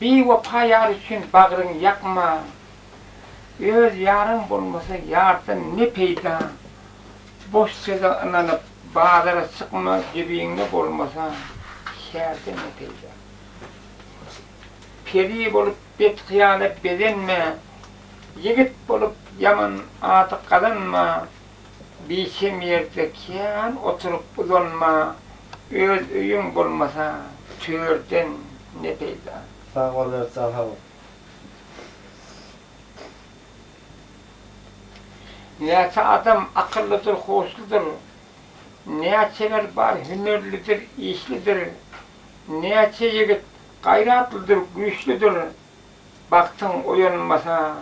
Biwepa ýar üçin bagryň ýakma. Öz ýaryň bolmasa ýardan ne peýda. Boş söze ynanyp bazara çykma jübiňde bolmasa şärden ne peýda. Peri bolup bet hyýala bezenme, ýigit bolup ýaman ady gazanma, biçem ýerde kän oturyp uzanma, öz öýüň bolmasa törden ne peýda. Sag bol Bertjan sag bol. Näçe adam akyllydyr, huşludyr, Näçeler bar hünerlidir, işlidir, Näçe ýigit gaýratlydyr, güýçlüdir, Bagtyň oýanmasa,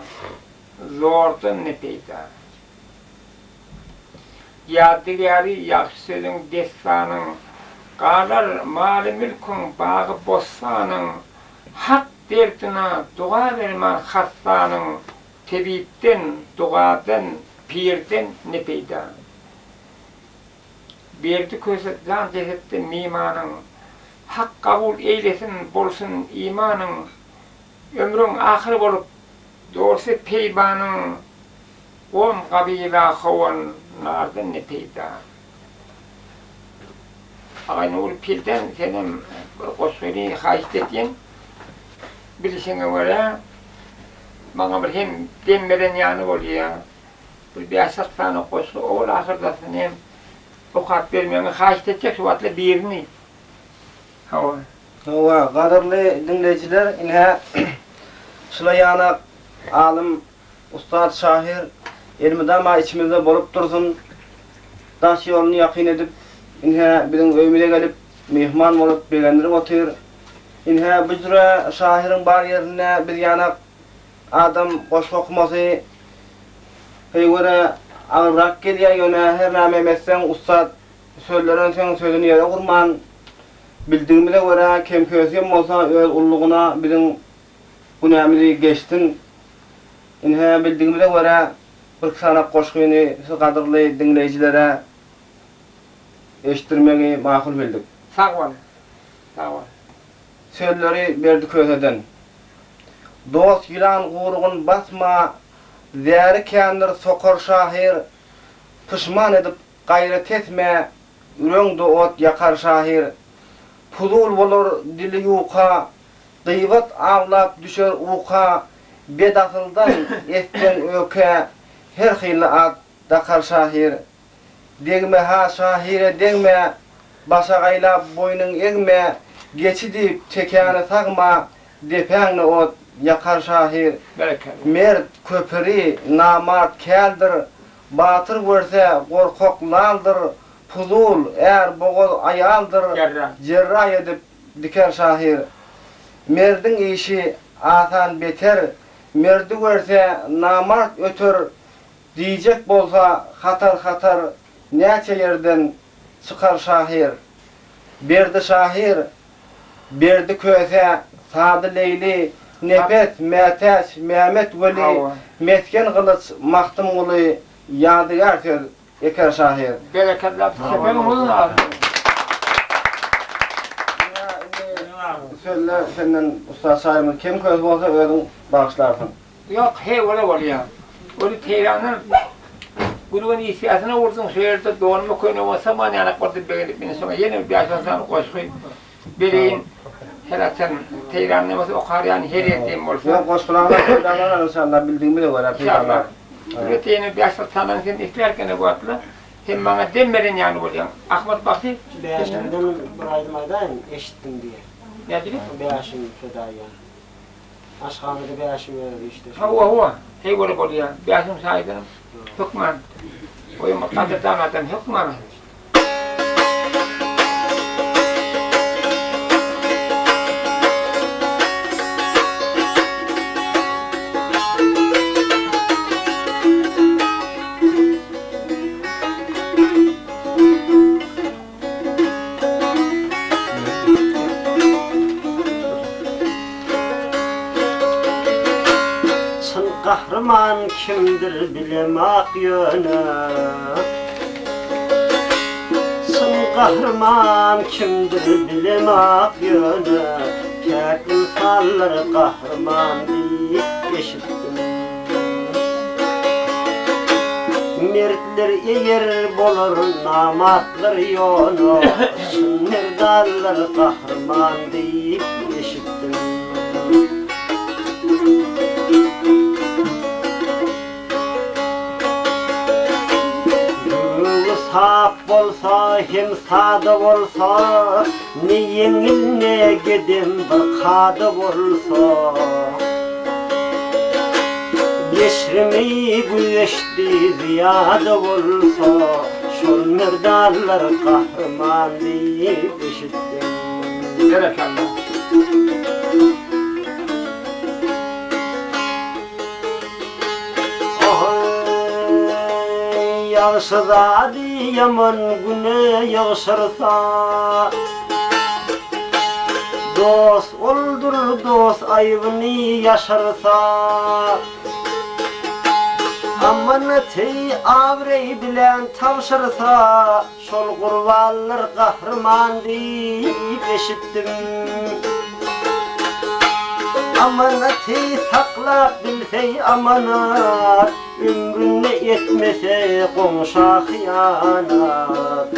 zordan ne peýda. Ýadygäri ýagşy sözüň, dessanyň, Galar maly-mülküň, bagy-bossanyň, Hak derdine doga bermän hassanyň, Tebipden, dogadan, pirden ne peýda. Berdi Köse jan jesetde mimanyň, Hak kabul eýlesin, bolsun imanyň, Ömrüň ahyr bolup, dolsa peýmanyň, Gom gabyla howan nardan ne peýda. Agaý Nury Pilden senem bir goşgyny haýyşt edýän. Bilişiňe görä, maňa bir hem dem beren ýaly bolýa. Bir bäş-alty sany goşgy owal-ahyrdasyny hem okap bermegiňi haýyşt etjek şu wagtlar birini. Hawa. Hawa, gadyrly diňleýjiler, ine, şula ýanak alym, ussat şahyr elmydama içimizde bolup dursun. Daş ýoluny ýakyn edip, ine, biziň öýümize gelip, myhman bolup, begendirip otyr. Ine, bu jüre şahyryň bar ýerinde biz ýanak adam goşgy okamasy heýwere agyrrak gelýär, ýöne her näme hem etseň ussat sözlerensoň sözüni ýere urman, bildigimize görä kem-kösügem bolsa öz ullugyna biziň günämizi geçsin. Ine, bildigimize görä birki sanak goşgyny siz gadyrly diňleýjilere eşitdirmegi makul bildik. Sag bol. Sag bol. Sözleri Berdi Köseden. Dost ýylan gurugyn basma, Zäri kändir sokar şahyr, Pyşman edip gaýra tesme, Üreňde ot ýakar şahyr. Puzul bolar dili ýuka, Gybat awlap düşer uka, Bedasyldan etseň öke, Her hili at dakar şahyr. Degme-ha şahyra degme, Başagaýlap boýnuň egme, Geçi diýip tekäni sagma, Depäňde ot ýakar şahyr. Mert, köpüri, namart käldir, Batyr görse, gorkak laldyr, Puzul, är bogaz aýaldyr, Jerraý edip diker şahyr. Merdiň işi asan beter, Merdi görse, namart öter, Diýjek bolsa hatar-hatar näçe ýerden çykar şahyr. Berdi şahyr, Berdi Köse, Sady Leýli, Nepes, Mätäç, Mämet Weli, Mesgen Gylyç, Magtymguly, ýadygär söz eker şahyr. Berekella çepeň uzyn alsyn. Indi sözler senden ussat şahyrymyz kem kös bolsa özüň bagyşlarsyň. Ýok, heý ola bolýa. Ony Teýrandan Gürgen isýasyna urduň, şo ýerde donuma köýnegime sygman ýanak boldy begenip indi şoňa ýene bir bäş-on sany goşgy bereýin. Her haçan Teýranda bolsa okar ýaly her ýerde hem bolsa. Ýok, goşgularyňdan peýdalanar enşalla bildigimize görä peýdalanar. Elbetde ýene bäş-alty sanyny sen islärkene bu wagtlar sen maňa dem beren ýaly bolýaň. Ahmet bagşy. Bäşimden bir aýdym aýdaýyn, eşitdim diýe. Nädip? Bäşim fedaýa. Aşhanada Bäşim özi işde. Hawa hawa, heý bolup bolýa. Bäşim şaýydanam hökman. Oýam bir gadyrdan adam hökman. Çyn gahryman kimdir bilemok ýöne Çyn gahryman kimdir bilemok ýöne Päk ynsan. merdanlar gahryman diýip eşitdim. Mertler eýer bolar, namartlar ýona, Çyn merdanlar gahryman diýip eşitdim. Göwni sap bolsa hem sada bolsa, Ne ýeňil, ne gedem bir kada bolsa. Geçrimi güzeşdi zyýada bolsa, Şol merdanlar gahryman diýip eşitdim. Berekella. Aý, ýagşy zady ýaman güne ýygşyrsa, Dost oldur, dost aýbyny ýaşyrsa. Amanaty abraý bilen tabşyrsa, Şol gurbanlar gahryman diýip eşitdim. Amanaty saklap bilseý amanat, Ömründe etmese goňşa hyýanat.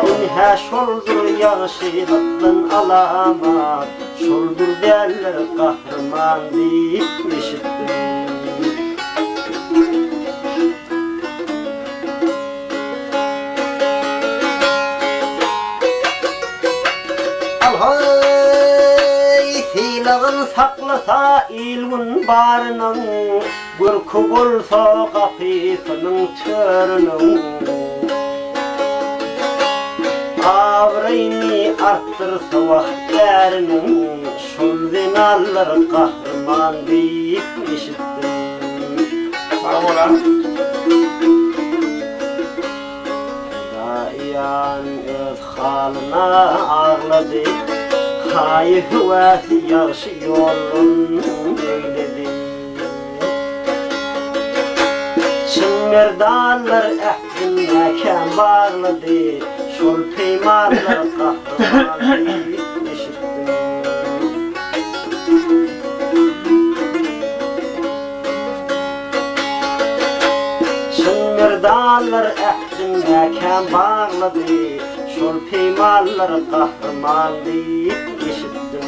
Ynha şoldur ýagşylykdan alamat, Şoldur däller gahryman diýip eşitdim. Al-haý, sylagyn saklasa il-gün barynyň, Görki bolsa gapysynyň törüniň. Abraýyny artdyrsa wah äriniň, Şol zenanlar gahryman diýip eşitdim. Sag bol a. Daýan öz halyna aglady, Haýy-höwäsi ýagşy ýoldan eýledi. Çyn merdanlar ähdin mäkäm baglady, Şol peýmanlar gahryman diýip eşitdim. Çyn merdanlar ähdin mäkäm baglady, Şol peýmanlar gahryman diýip eşitdim.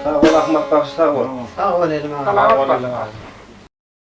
Sag bol Ahmat bagşy sag bol. Sag bol Elim aga. Salamat bol.